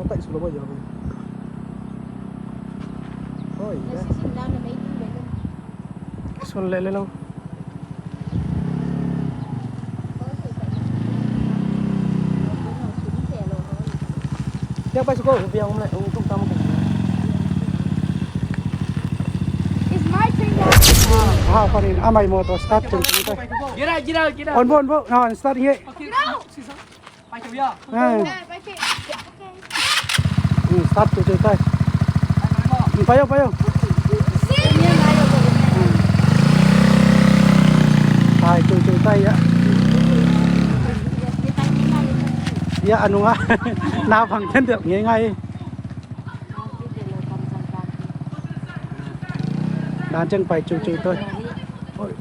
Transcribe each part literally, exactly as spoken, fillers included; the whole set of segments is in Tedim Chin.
Taih suk lo maw, Johan? Oi, ya. Sun leh leh lo. Ya, pai suk ko, biang om leh, om tuk tam. It's my turn, guys. Ah, panin, amai motor start tung tung tai. Get out, get out, get out. On bo, on bo. No, start here. Okay. Get out. Ah. Hmm, start tu tu tai. Hmm, payo, payo. Hmm. Tai tu tu tai ya. Ya, anu nga. Na bang ken del ngai ngai. Dan ceng pai cu cu toi. Oi.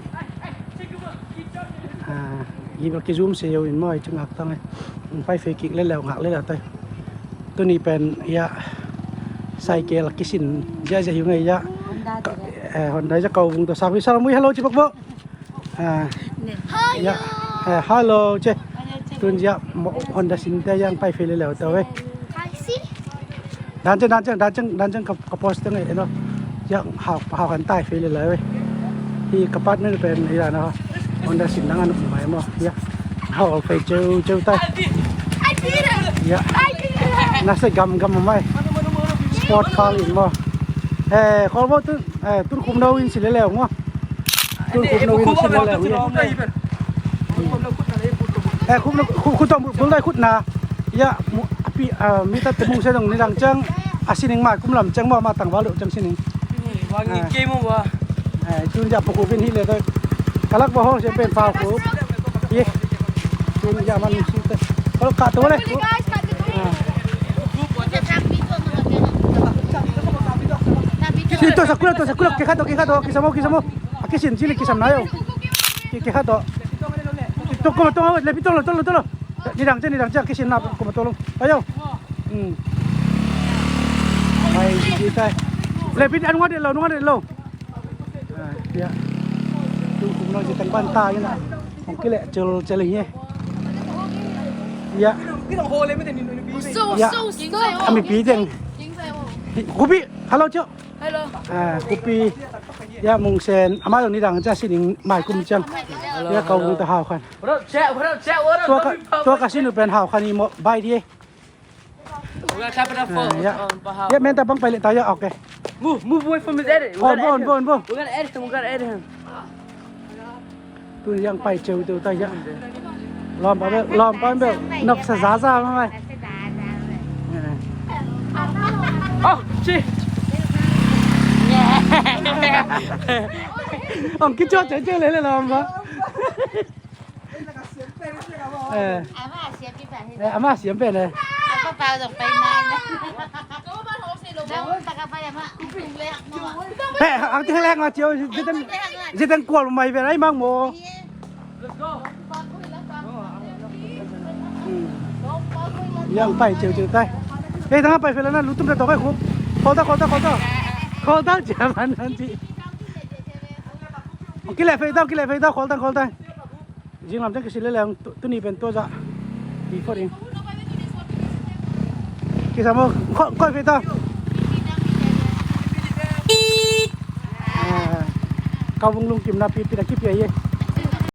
Ah, i bel kizum se yo in maw, i cu ngak tang e. Pai fe kik le leu, ngak le leu tai. Tuni pen ya cycle kisin zia zia hi ngai ya. Honda zia kau vung to sa wi sa mui hello ci bok bo. Ah, ya. Eh, hello ce. Tun ya Honda sin te yang pai fe le leu to e. Dan ceng, dan ceng, dan ceng, dan ceng ka, ka post teng e, no. Ya, hau, hau kan tai fe le lai ve. Hi ka partner pen hi la na. Honda sin nang anu mai mo. Ya. Hau fe ceu, ceu tai. Ya. Na se gam, gam mai. Sport car in mo. Eh, kol mo tu, eh, tu kum no in si le le mo. Tun khum lo in sin lo le. Eh, khum lo, khum, khum tong bul dai khut na. Ya, mu, api, ah, mi tat te mung se dong ni dang cang. A sining mai kum lam cang mo ma tang val lo cang sining. Wang ni ke mo wa. Eh, tun ja pu khum in hi le dai. Kalak ba hong se pen pa khum. Ye. Tun ja man si te. Kol ka to le. Ah. Sini to sa kula, to sa kula, kikha to, kikha to, kisamo, kisamo. A kisin, sini kisam na yo. Ki, kikha to. To, kuma to, le pi to lo, to lo, to lo. Ni dang ce, ni dang ce, kisin na, kuma to lo. Ayo. Hmm. Ai, si tai. Le pi anu nga de lo, anu nga de lo. Ah, ya. Tu kum no je tang ban ta ina. Hong kile cel cel ye. Ya. Ya. Ami pi deng. Kupi, hello cho. Hello. Ah, kupi. Ya mung sen ama dong ni dang ja sining mai kum chang. Ya kau mung ta hau khan. Tua ka, tua ka sinu pen hau khan i mo bai di. We're gonna tap it up for, ah, ya. Um, for how? Ya, men ta bang pai le ta ya, okay. Move, move away from his edit. On bo, on bo, on bo. We're gonna edit him, we're gonna edit him. Tu yang pai ceu tu ta ya. Lom pa bel, lom pa bel. Nok sa za za ma mai. Oh, chi. Ong kicho ceu ceu le le lom pa. Eh. Ama siam pen eh. Ama siam pen eh. Apa pau dong pai man. Dong taka pai ama. He, ang ting lek nga chiu, ziteng, ziteng kual mai pen ai mang mo. Yang pai chiu chiu tai. He, tang pai fe la na, lutum ta to kai khu. Khol ta, khol ta, khol ta. Khol ta, chiu man nan chi. Kile fe ta, kile fe ta, khol ta, khol ta. Zing lam ciang kisil leleng, tu, tuni pen tua zah. Ki phot ing. Kisam aw, koi, koi pia ta. Ah, ka vung lungkim na pi, pi na kipia hi.